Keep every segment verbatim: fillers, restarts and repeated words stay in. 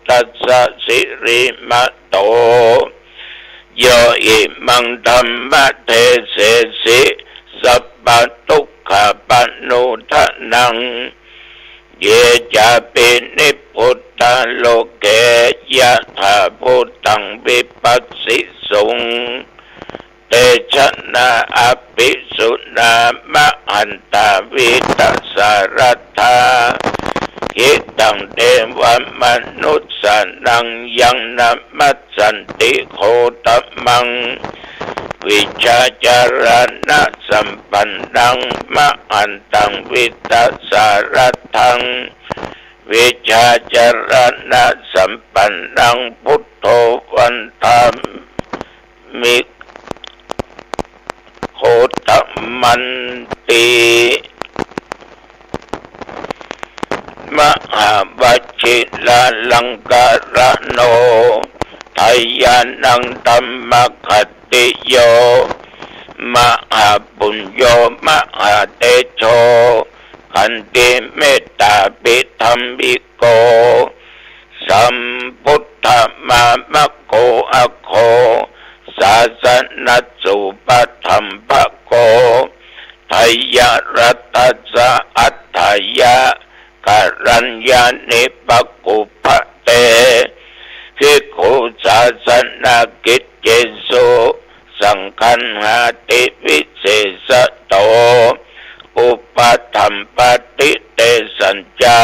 tattha sirīmato, yo imaṃ dhammadesethi sabbadukkhapanodanaṃ, ye cāpi nibbuttā loke yathābhūtaṃ vipassisuṃ, te janā apisuṇā mahantā vītasāradā, hitaṃ devamanussānaṃ yaṃ namassanti gotamaṃ, vijjācaraṇasampannaṃ mahantaṃ vītasāradaṃ, vijjācaraṇasampannaṃ buddho vandāmi gotamanti. Mahāvajjirālaṅkaraṇo dayānaṃ dhammagattiyo, mahāpuñño mahātejo khantimettābhidhāmiko, sambuddhamāmako āgo sāsanassupaṭhambago, dayaraṭṭhassa atthāya karaññāni pakuppate, bhikkhusāsanakiccesu saṅgahāti visesato, upaṭṭhampati tesañca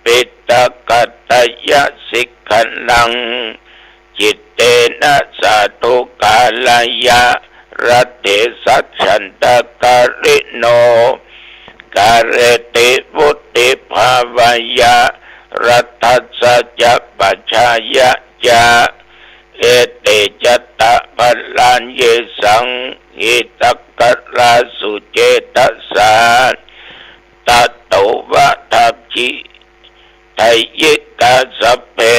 piṭakattayasikhānaṃ, cittena sādhukārāya raṭṭhe saccattacārino, kāreti vuḍḍhibhāvāya laddhassa ca pajāya ca, ete ca tha balā yesaṃ hitakarā sucetasā, tato vaḍḍhābhidhāyikā sabbe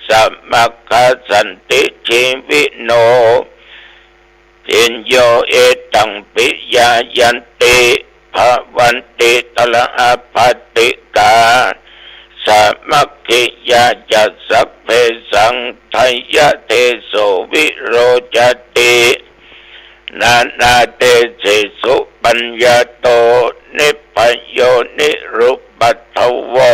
samaggā santi jīvino, bhiyyo ethaṃ piyāyanti bhavanti kaḷhappaṭikā, samaggiyā ca sabbesaṃ dayadeso virocati, nānādesesu paññāto nibbhayo nirupaddavo,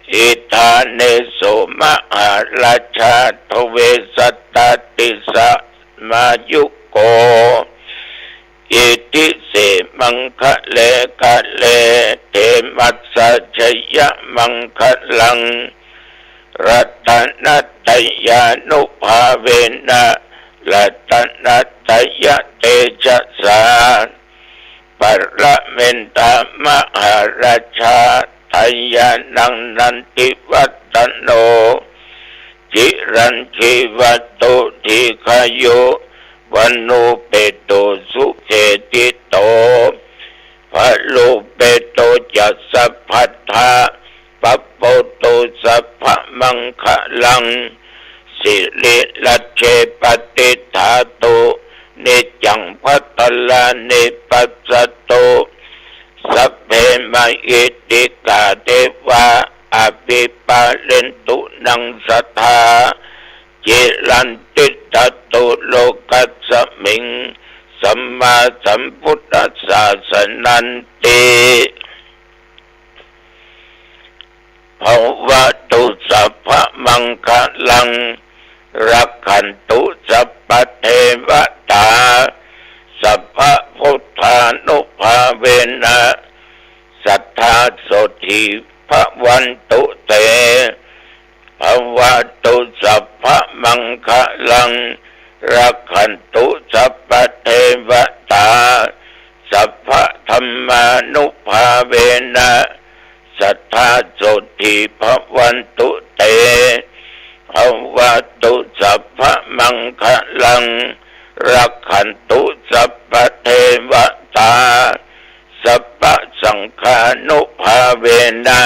idānesu mahārājā dve satasāyuko, iti sīmaṅgale kāle khemassa jayamaṅgalaṃ, ratanattayānubhāvena ratanattayatejasā, paramintā mahārājā dayānaṃ nandivaḍḍhano, cirañjīvato dīghāyu vaṇṇupeto sukhito, balūpeto ca sabbadā pabbodo sabbamaṅgalaṃ, sirīraje paṭidhātu niccaṃ bhadrani passato, sabbe mahiddhikā devā abhipālentu naṃ sadā, cirañtiṭṭhatu lokasmiṃ sammāsambuddhassāsananti. Bhavatu sabbamaṅgalaṃ, rakkhantu sabbadevatā, sabbabuddhānubhāvena sadā sotthī bhavantu te. Bhavatu sabbamaṅgalaṃ, rakkhantu sabbadevatā, sabbadhammānubhāvena sadā sotthī bhavantu te. Bhavatu sabbamaṅgalaṃ, rakkhantu sabbadevatā, sabbasaṅghānubhāvena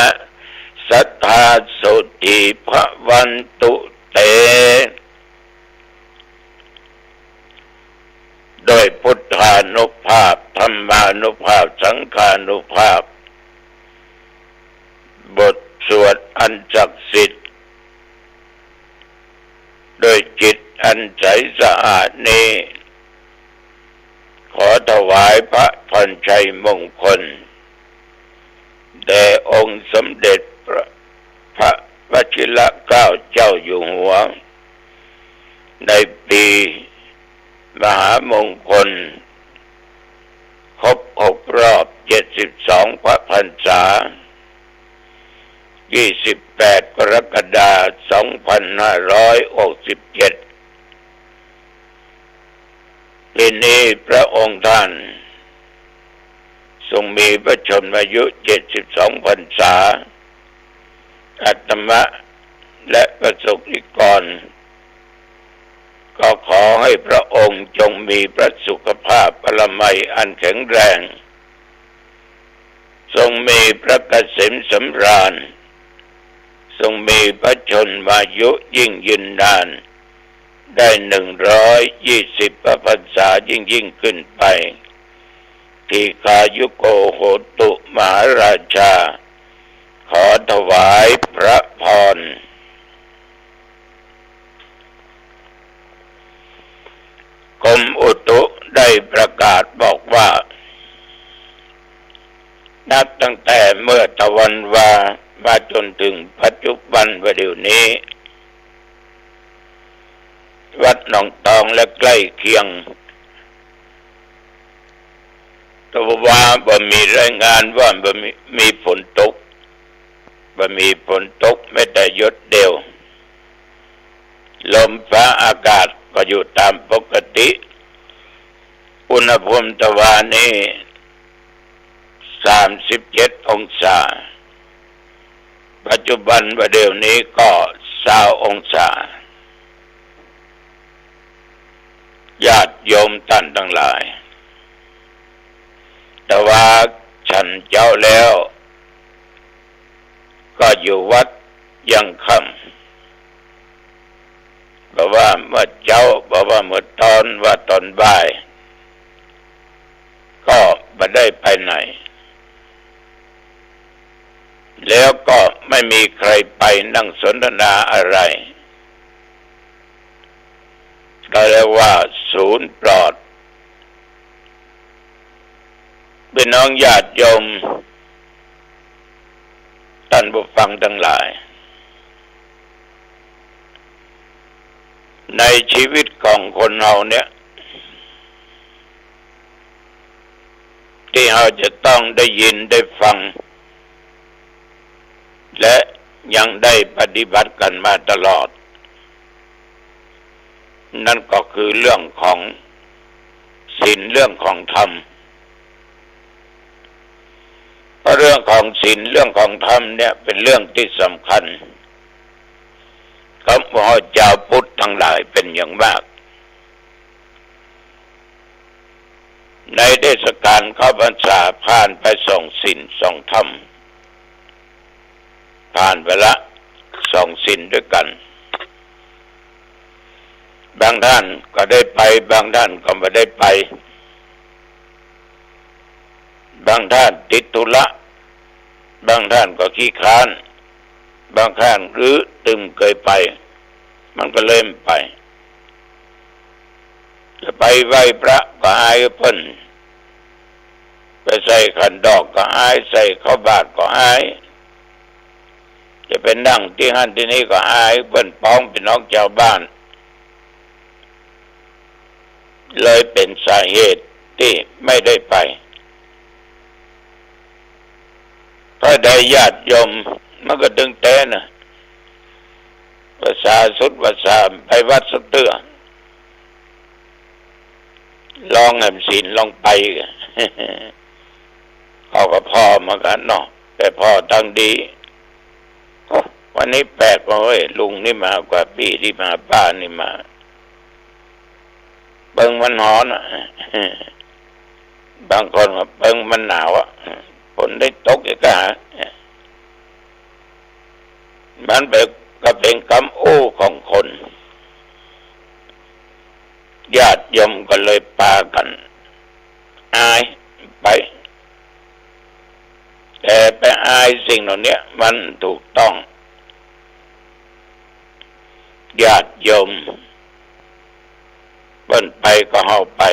sadā sotthī bhavantu te. ด้วยพุทธานุภาพ ธรรมานุภาพ สังฆานุภาพ บทสวดอันศักดิ์สิทธิ์ อันใสสะอาดนี้ ขอถวายพระพรชัยมงคล แด่องค์สมเด็จพระ พระวชิรเกล้าเจ้าอยู่หัว ในปีมหามงคล ครบหกรอบเจ็ดสิบสองพระพรรษา ยี่สิบแปด กรกฎาคม สองพันห้าร้อยหกสิบเจ็ด ปีนี้พระองค์ท่านทรงมีพระชนมายุเจ็ดสิบสองพรรษา อาตมาและพระสงฆ์นิกร ก็ขอให้พระองค์จงมีพระสุขภาพพลามัยอันแข็งแรง ทรงมีพระเกษมสำราญ ทรงมีพระชนมายุยิ่งยืนนาน ได้หนึ่งร้อยยี่สิบพระพรรษายิ่งๆ ขึ้นไป ทีฆายุโกโหตุ มหาราชา ขอถวายพระพร กรมอุตุได้ประกาศบอกว่า นับตั้งแต่เมื่อตะวันวามาจนถึงปัจจุบันว่าเดี๋ยวนี้ วัดหนองตองและใกล้เคียง ตะวันวาบ่มีรายงานว่าบ่มี มีฝนตก บ่มีฝนตกแม้แต่หยดเดียว ลมฟ้าอากาศก็อยู่ตามปกติ อุณหภูมิตะวันวานี้ สามสิบเจ็ดองศา ปัจจุบันว่าเดี๋ยวนี้ก็ซาวองศา ญาติโยมต้านตังหลาย ตะวันวาฉันเจ๊าแล้ว ก็อยู่วัดยังค่ำ บ่ว่าเมื่อเจ๊า บ่ว่าเมื่อตอน ว่าตอนบ่าย ก็บ่ได้ไปไหน แล้วก็ไม่มีใครไปนั่งสนทนาอะไร ก็เรียกว่าศูนย์ปลอด พี่น้องญาติโยม ต้านผู้ฟังตังหลาย ในชีวิตของคนเฮาเนี่ย ตี้เฮาจะต้องได้ยินได้ฟัง และยังได้ปฏิบัติกั๋นมาตลอด นั่นก็คือเรื่องของศีล เรื่องของธรรม เพราะเรื่องของศีล เรื่องของธรรมเนี่ยเป็นเรื่องตี้สำคัญกับหมู่เฮาจาวพุทธตังหลายเป๋นอย่างมาก ในเทศกาลเข้าพรรษาผ่านไปสองศีลสองธรรม ผ่านไปละสองศีลด้วยกั๋น บางต้านก็ได้ไป บางต้านก็บ่ได้ไป บางต้านติดธุระ บางต้านก็ขี้คร้าน บางต้านหรือตึงเกยไป มันก็เลยบ่ไป จะไปไหว้พระก็อายเปิ้น ไปใส่ขันดอกก็อาย ใส่ข้าวบาตรก็อาย จะไปนั่งตี้หั้นตี้นี่ก็อายเปิ้น ปองปี้น้องจาวบ้าน เลยเป๋นสาเหตุตี้ไม่ได้ไป ถ้าได้ญาติโยมมันก็ตึงแต๊นะ ภาษาสุดภาษาไปวัดสักเตื้อ ลองแหมศีลลองไป เขาก็ผ่อเหมือนกั๋นเนาะ แต่ผ่อตังดี โอ้ วันนี้แปลกเว้ย ลุงนี่มากว่า ปี้นี่มา ป้านี่มา เปิงมันฮ้อนอะ บางคนว่าเปิงมันหนาวอะ ฝนได้ตกอีกอะ มันเป๋น ก็เป๋นกำอู้ของคน ญาติโยมก็เลยปากั๋นอายไป แต่ไปอายสิ่งเหล่านี้มันถูกต้อง ญาติโยม เปิ้นไปก็เฮาไป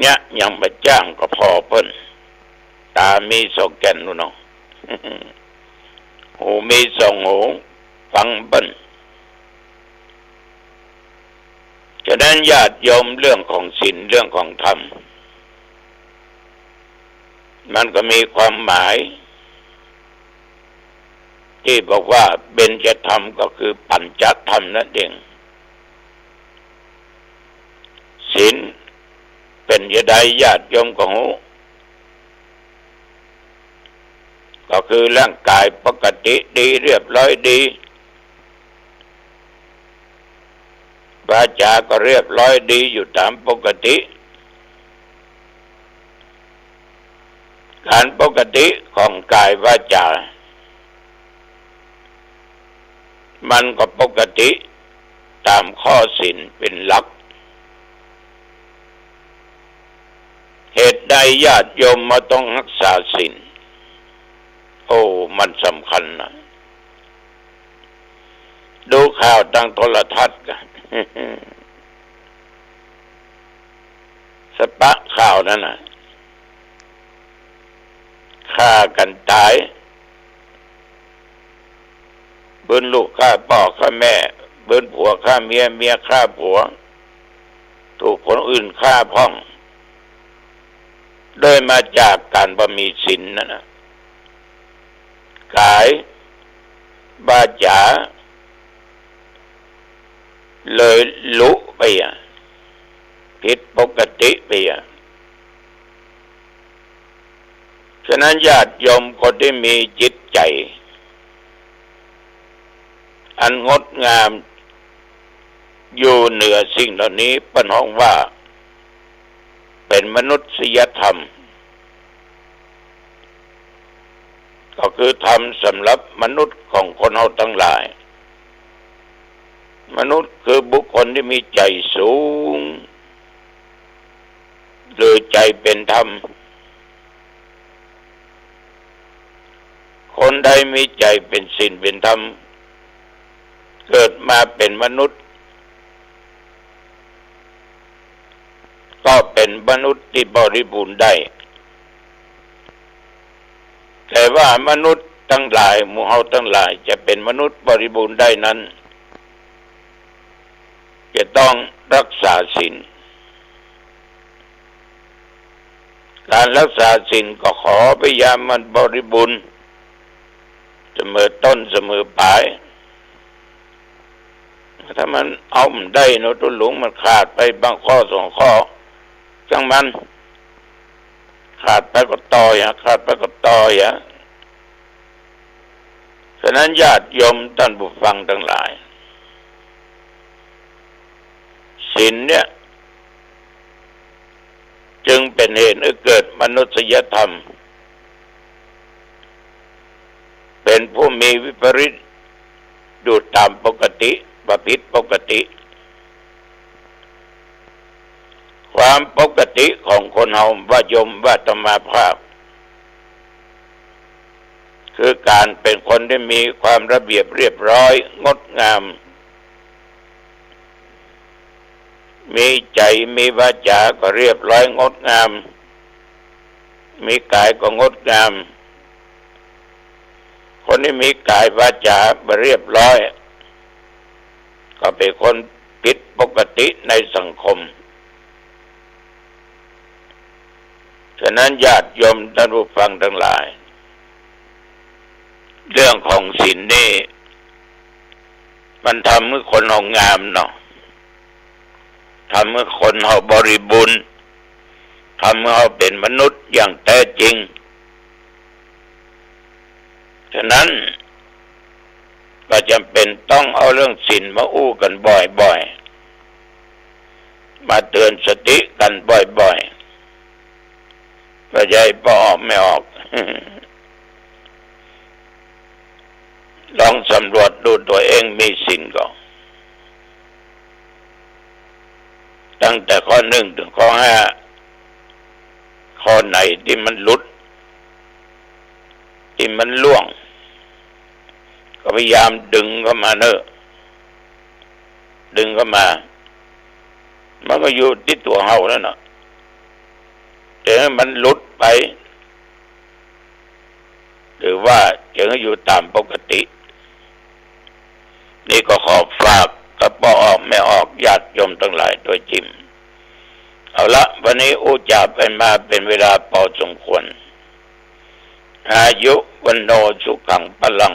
เยียะยังบ่จ้างก็ผ่อเปิ้น ต๋ามีสองแก่นนู่นเนาะ หูมีสองหู ฟังเปิ้น ฉะนั้นญาติโยม เรื่องของศีล เรื่องของธรรม มันก็มีความหมาย ตี้บอกว่าเบญจธรรมก็คือปัญจธรรมนั่นเอง ศีลเป๋นจะใดญาติโยมก็ฮู้ ก็คือร่างก๋ายปกติดี เรียบร้อยดี วาจาก็เรียบร้อยดีอยู่ต๋ามปกติ ก๋านปกติของก๋ายวาจา มันก็ปกติต๋ามข้อศีลเป๋นหลัก เหตุใดญาติโยมมาต้องฮักษาศีล โอ้ มันสำคัญนะ ดูข่าวตางโทรทัศน์กั๋น สปะข่าวนั่นน่ะ ฆ่ากั๋นต๋าย ปื้นลูกฆ่าป้อฆ่าแม่ ปื้นผัวฆ่าเมีย เมียฆ่าผัว ถูกคนอื่นฆ่าพ่อง โดยมาจากก๋านบ่มีศีลนั่นน่ะ ก๋ายวาจาเลยลุไปอะ ผิดปกติไปอะ ฉะนั้นญาติโยมคนตี้มีจิตใจ๋อันงดงามอยู่เหนือสิ่งเหล่านี้ เปิ้นฮ้องว่าเป๋นมนุษยธรรม ก็คือธรรมสำหรับมนุษย์ของคนเฮาตังหลาย มนุษย์คือบุคคลตี้มีใจ๋สูง หรือใจ๋เป๋นธรรม คนใดมีใจ๋เป๋นศีลเป๋นธรรม เกิดมาเป๋นมนุษย์ ก็เป๋นมนุษย์ตี้บริบูรณ์ได้ แต่ว่ามนุษย์ตังหลาย หมู่เฮาตังหลายจะเป๋นมนุษย์บริบูรณ์ได้นั้น จะต้องฮักษาศีล ก๋านฮักษาศีลก็ขอพยายามมันบริบูรณ์ เสมอต้นเสมอป๋าย ถ้ามันเอาบ่ได้เนาะ ตุ๊ลุง มันขาดไปบางข้อสองข้อ จ้างมัน ขาดไปก็ต่อเหีย ขาดไปก็ต่อเหีย ฉะนั้นญาติโยมต้านผู้ฟังตังหลาย ศีลเนี่ย จึงเป๋นเหตุหื้อเกิดมนุษยธรรม เป๋นผู้มีวิปริตอยู่ต๋ามปกติ บ่ผิดปกติ ความปกติของคนเฮาว่าโยมว่าอาตมาภาพ คือก๋านเป๋นคนตี้มีความระเบียบเรียบร้อยงดงาม มีใจ๋มีวาจาก็เรียบร้อยงดงาม มีก๋ายก็งดงาม คนตี้มีก๋ายวาจาบ่เรียบร้อย ก็เป๋นคนผิดปกติในสังคม ฉะนั้นญาติโยมต้านผู้ฟังตังหลาย เรื่องของศีลนี่ มันทำหื้อคนเฮางามเนาะ ทำหื้อคนเฮาบริบูรณ์ ทำหื้อเฮาเป๋นมนุษย์อย่างแท้จริง ฉะนั้นก็จ๋ำเป๋นต้องเอาเรื่องศีลมาอู้กั๋นบ่อยๆ มาเตื๋อนสติกั๋นบ่อยๆ บ่ใจ้ปอออกไม่ออก ลองสำรวจดูตั๋วเองมีศีลก่อ ตั้งแต่ข้อนึ่งเถิงข้อห้า ข้อไหนตี้มันหลุด ตี้มันล่วง ก็พยายามดึงเข้ามาเน่อ ดึงเข้ามา มันก็อยู่ตี้ตั๋วเฮานั่นน่ะ จะหื้อมันหลุดไป หรือว่าจะหื้ออยู่ต๋ามปกติ นี่ก็ขอฝากกับป้อออกแม่ออกญาติโยมตังหลายตวยจิม เอาละ วันนี้อู้จ๋ากั๋นมาเป๋นเวลาปอสมควร อายุ วัณโณ สุขัง พลัง